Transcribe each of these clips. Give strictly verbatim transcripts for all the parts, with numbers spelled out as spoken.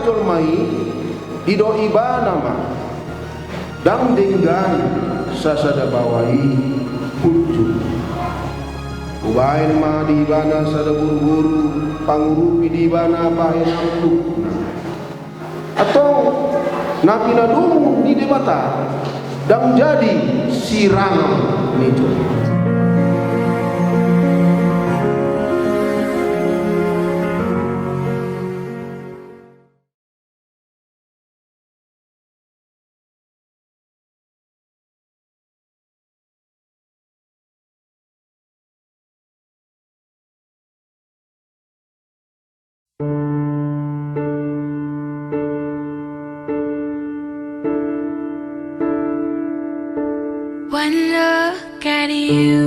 Jolma i, didok ibana ma, ndang denggan sasada baoa i punjung. Hubaen ma di ibana sada boruboru, pangurupi di ibana bahen ampukna. Antong na pinadomu ni Debata ndang jadi sirangam ni jolma. One look at you,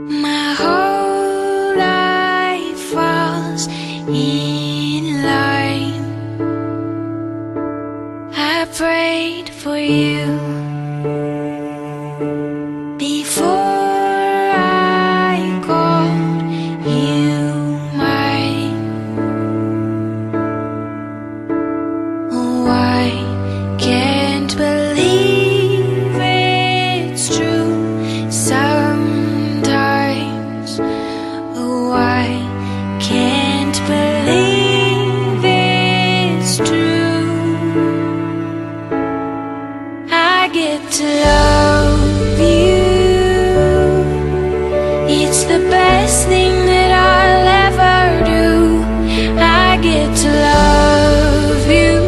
my whole life falls in line. I prayed for you before I called you mine. Oh, I can't believe it's true sometimes. Oh, I can't believe it's true. I get to love you. It's the best thing that I'll ever do. I get to love you.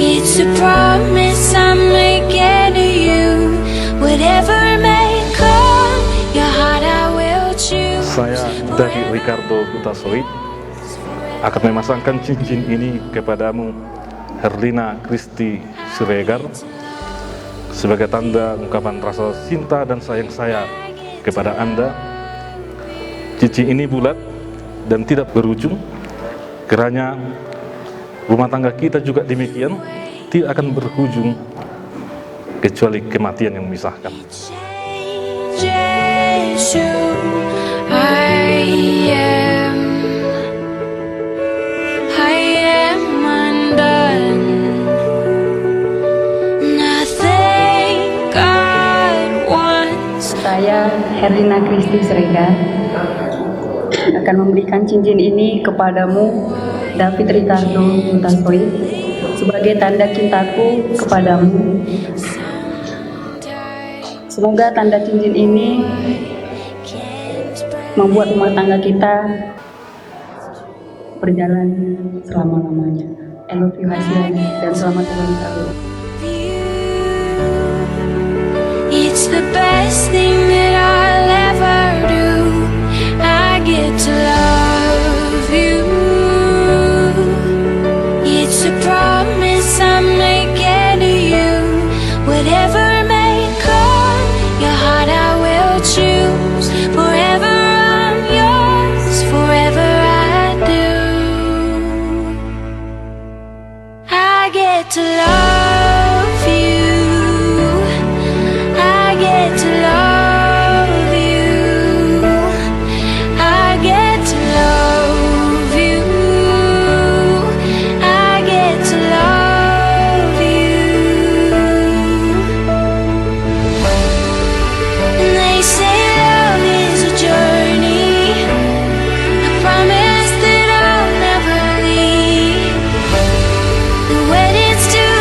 It's a promise I'm making to you. Whatever may come, your heart I will choose. Saya, David Ricardo Hutasoit, akan memasangkan cincin ini kepadamu, Herlina Kristi Siregar, sebagai tanda ungkapan rasa cinta dan sayang saya kepada Anda. Cincin ini bulat dan tidak berujung. Kiranya rumah tangga kita juga demikian, tidak akan berujung kecuali kematian yang memisahkan. Changes who I am. I am undone. Nothing God wants. Saya, Herlina Kristi Siregar, akan memberikan cincin ini kepadamu, David Ricardo Hutasoit, sebagai tanda cintaku kepadamu. Semoga tanda cincin ini membuat rumah tangga kita berjalan selama-lamanya. I love you, Hasian, dan selamat ulang tahun. It's the best thing that I'll ever do. I get to love you. It's a promise I'm making to you. Whatever may come, your heart I will choose. Forever I'm yours, forever I do. I get to love you. I get to love you. I get to love you. I get to love you. And they say love is a journey. I promise that I'll never leave. The wedding's too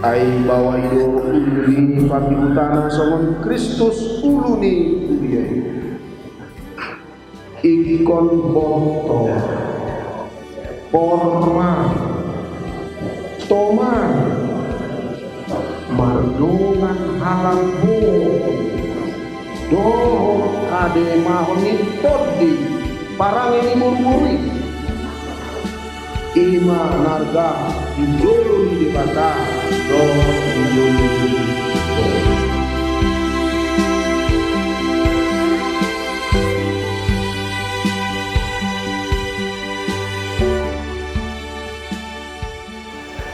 Ai baoa i do ulu ni partingkian na songon Kristus ulu ni huria i. Ingkon boto, porma, toma, mardongan halak bohong dohot hademahon ni tondi parange ni boruboru i. I ma na arga di jolo ni Debata dohot di jolo ni bohong.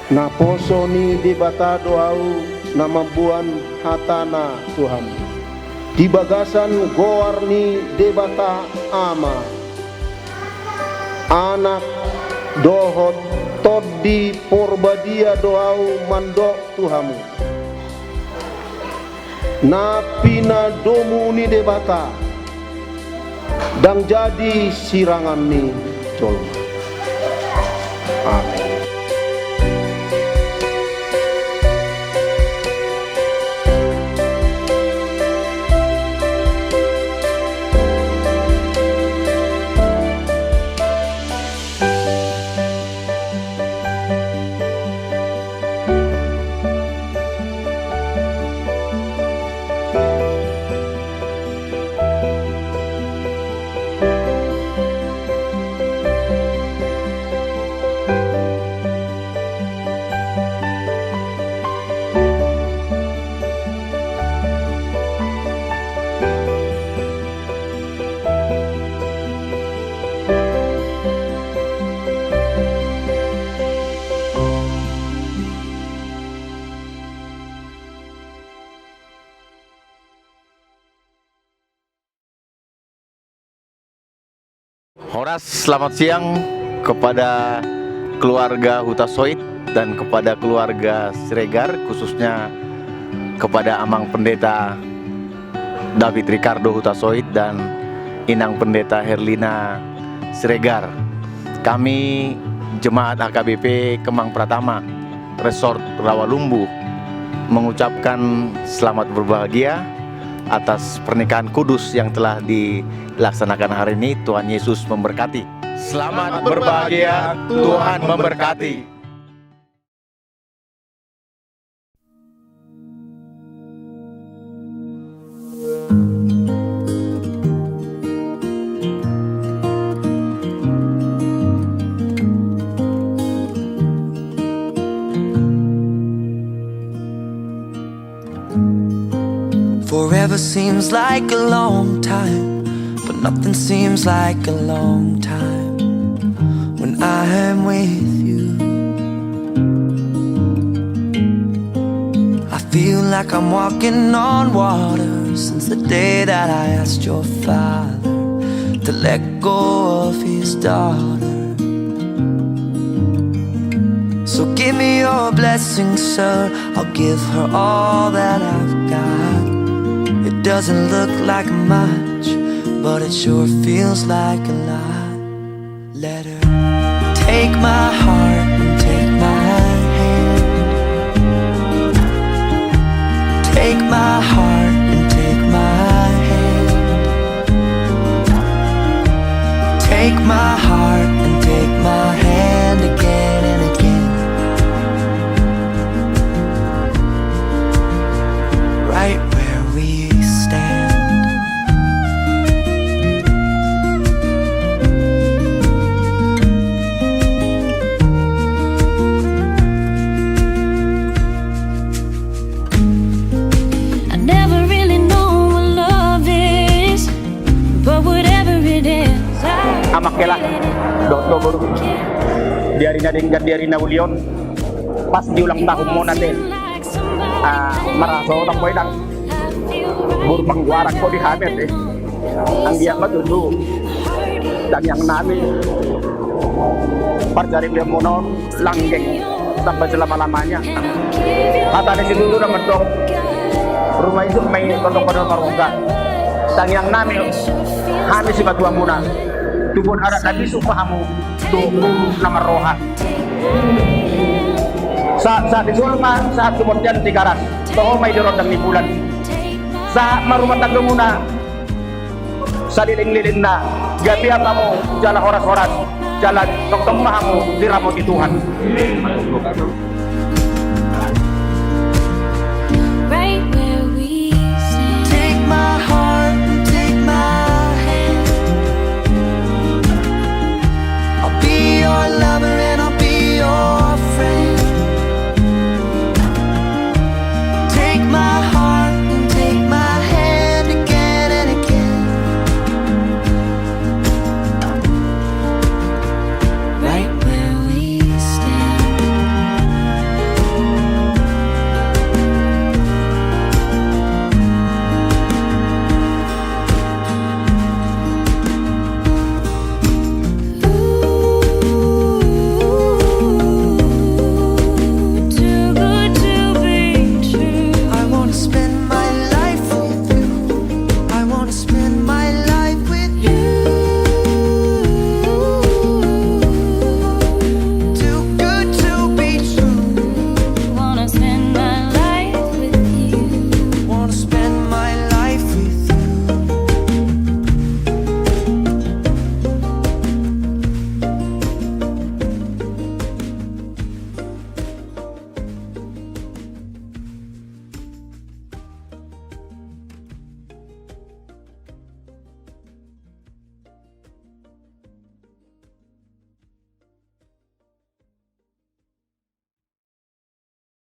Naposo ni Debata do ahu na mamboan hatana tu hamu. Di bagasan goar ni Debata Ama, Anak, dohot Tondi Porbadia do ahu mandok tu hamu. Na pinadomu ni Debata, ndang jadi sirangan ni jolma. Amen. Horas, selamat siang kepada keluarga Hutasoit dan kepada keluarga Siregar, khususnya kepada Amang Pendeta David Ricardo Hutasoit dan Inang Pendeta Herlina Siregar. Kami jemaat H K B P Kemang Pratama, Resort Rawalumbu, mengucapkan selamat berbahagia atas pernikahan kudus yang telah dilaksanakan hari ini. Tuhan Yesus memberkati. Selamat berbahagia, Tuhan memberkati. Forever seems like a long time, but nothing seems like a long time when I am with you. I feel like I'm walking on water since the day that I asked your father to let go of his daughter. So give me your blessing, sir. I'll give her all that I've got. It doesn't look like much, but it sure feels like a lot. Let her take my heart and take my hand. Take my heart and take my hand. Take my heart and take my hand again and again. Right where we stand. I never really know what love is, but whatever it is, I... Amang hela, dohot boru. Di ari na denggan, di ari na uli on, pas di ulang tahun muna te. Ah, marhasohotan ma i, dang. Boru panggoaran ho di hami ate. Anggiat ma tutu tangiang nami, parjaripeon muna on langgeng sampai selama-lamanya. Hata ni situtu na mandok, ruma isuk ma i tondong padahal marongga. Tangiang nami, hami sipatua muna, tubuan adat na bisuk ma hamu tu boru na marroha. Sahat di jolma, sahat tu bontean Tigaras, toho ma i di rondang ni bulan. Sahat ma rumah tanggamuna salelenglelengna, gabe ma hamu jala horashoras, jala tongtong ma hamu diramoti Tuhan.